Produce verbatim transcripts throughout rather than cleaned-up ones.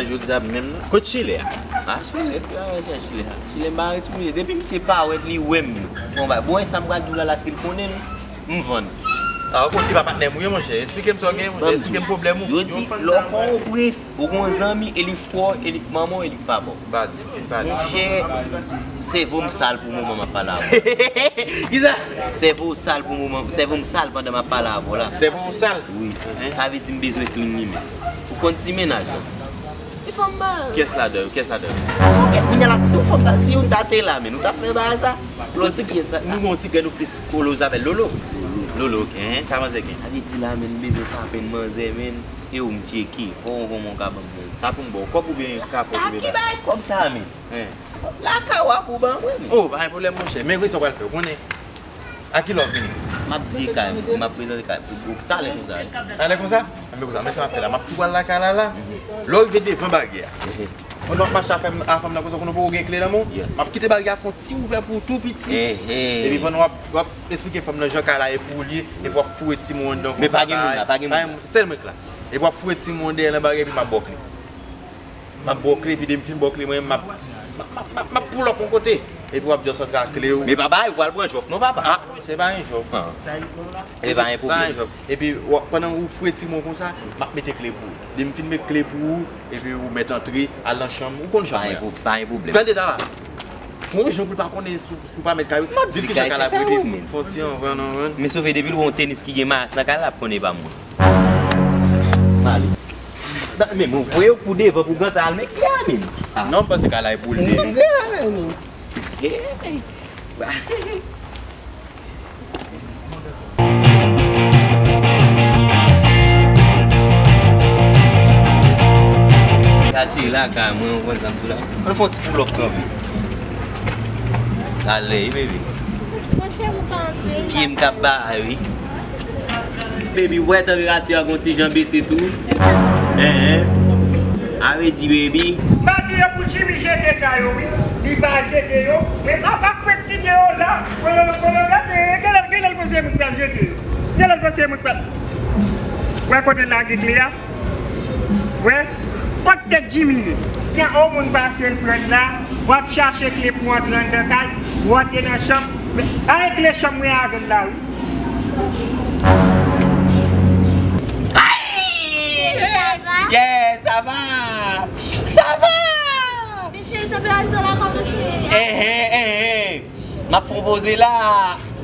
Jodi a menm non. Kot Chile a? Ah, Chile, ki bagay sa Chile a? Chile m pa ret sou li. Depi misye parèt, li wè m. Bon, ba, bon, e sa m pral di w la, la, si l konnen l, m vann. Ah, ok, li pa patnè m ou ye, monchè. Eksplike m sa w gen, monchè. Eksplike m pwoblèm ou. Yo di, lè w pran yon prens, ou gen yon zanmi, e li frè w, e li manman w, e li papa w. Baz, fin pale. Monchè, sèvo m sal pou moman m ap pale avè w. Kisa? Sèvo w sal pou moman, sèvo m sal pandan m ap pale avè w la. Sèvo w sal? Wi. Sa vle di m bezwen clean li menm. Ou konn ti mennaj lan? Ti fanm ba. Kiyès ladan yo? Kiyès ladan yo? Fòk e kounye a la, si tout fanm ta, si youn ta te la, men nou ta fè bagay sa. Lòt ti kiyès la? Nou gon ti grenn nou plis koloz avè Lolo. Lolo, ok. Hein, sa manzè gen? A vle di la, men m bezwen kapenn manzè, men. E ou m tcheke. Fò w gon moun ka ban m moun. Sa pou m ba w kòb oubyen ka kòb oubyen ki bagay kòb sa, men? Hein. Lakay w ap ou ban mwen, men. Oh, pa gen pwoblèm, monchè. Men vre sa w pral fè, ou konnen. A ki lè w ap vini? M ap di kay mwen, m ap prezante kay mwen. Talè konsa. Talè konsa? Anben konsa, men sa m ap fè la. M ap tou pral lakay la la. Lè w rive devan baryè a. Pandan w ap mache a fanm nan konsa, konnen w poko gen kle nan men w. M ap kite baryè a fè yon ti ouvè pou ou tou piti. Epi pandan w ap, w ap eksplike fanm nan jan kay la ye pou ou li ye, epi w ap foure timoun anndan konsa. Men pa gen moun la, pa gen moun la. Sèl mwen k la. Epi w ap foure timoun dèyè nan baryè epi m ap ba w kle. M ap ba w kle, epi depi m fin ba w kle mwen, m ap, m ap, m ap, m ap pull up yon kote. Epi w ap just antre ak kle w. Men papa, ou pral pran jòf non, papa. Ah, se pa yon jòf. Se pa yon pwoblèm. Epi w ap, pandan ou foure timoun konsa, m ap mete kle pou ou. Depi m fin met kle pou ou, epi ou mèt antre, al nan chanm, ou konn chanm mwen an. Pa gen pwoblèm. Tande la. Fon jan pou l pa konnen si, si w pa mèt kay ou. Di l ki jan kay la pou li. Fon ti anvan, anvan. Men sove depi l wè yon tenis ki gen mayas nan kay la, l ap konnen e pa mwen. M ale. Men mwen voye w pou devan pou ganta al men kle a menm. Non, m panse kay la e pou l li. Kache la, kay mwen, ou konn sa m di w la. Ann fè yon ti pull up kanpe. Talè, wi, bebe. Monchè, ou pa antre. Pye m k ap bay, wi. Baby, ou wè tanperati a gon ti jan bese tou. Hein, hein. A vle di, baby. M pa di yo pou Jimmy jete sa yo, wi. Li pa jete yo, men apa fèk kite yo la. Wè, wè, wè, wè, gade, genlè, genlè l panse mwen k pral jete yo. Genlè l panse mwen k pral. Wè kote l lage kle a. Wè, kot tèt Jimmy ye? Gen yon moun pase l pran l la, w ap chache kle pou antre anndan kay, w antre nan chanm. Men, a e kle chanm mwen avè l la, wi. Ay! Sa va? Yeah, sa va? Sa va? Men cheri, tanperati w la kòmanse. Enhen, enhen. M ap fè yon poze la.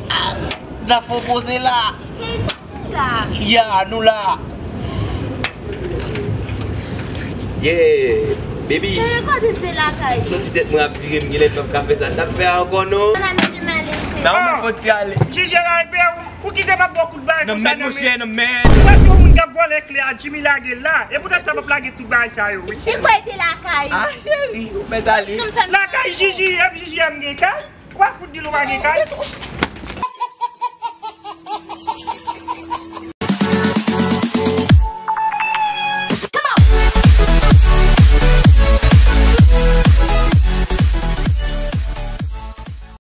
Ah, m ap fè yon poze la. Cheri, sa nou la? Ya, nou la. Yeah, baby. Cheri, kote se lakay? M santi tèt mwen ap vire, m genlè p ap ka fè sa n ap fè a ankò non. Nan men demen ale, cheri. Nan men fò ti ale. Jije la, epi ou, ou kite m ap ba w kout bagay konsa nan men. Nan men, monchè, nan men. Ou pa se yon moun k ap vòlè kle a, Jimmy lage l la. E poutèt sa m ap lage tout bagay sa yo, wi. E kwa e te lakay? Ah, cheri, ou mèt ale. Lakay Jiji, epi Jiji a m gen kay? Ou pa fout di l ou pa gen kay?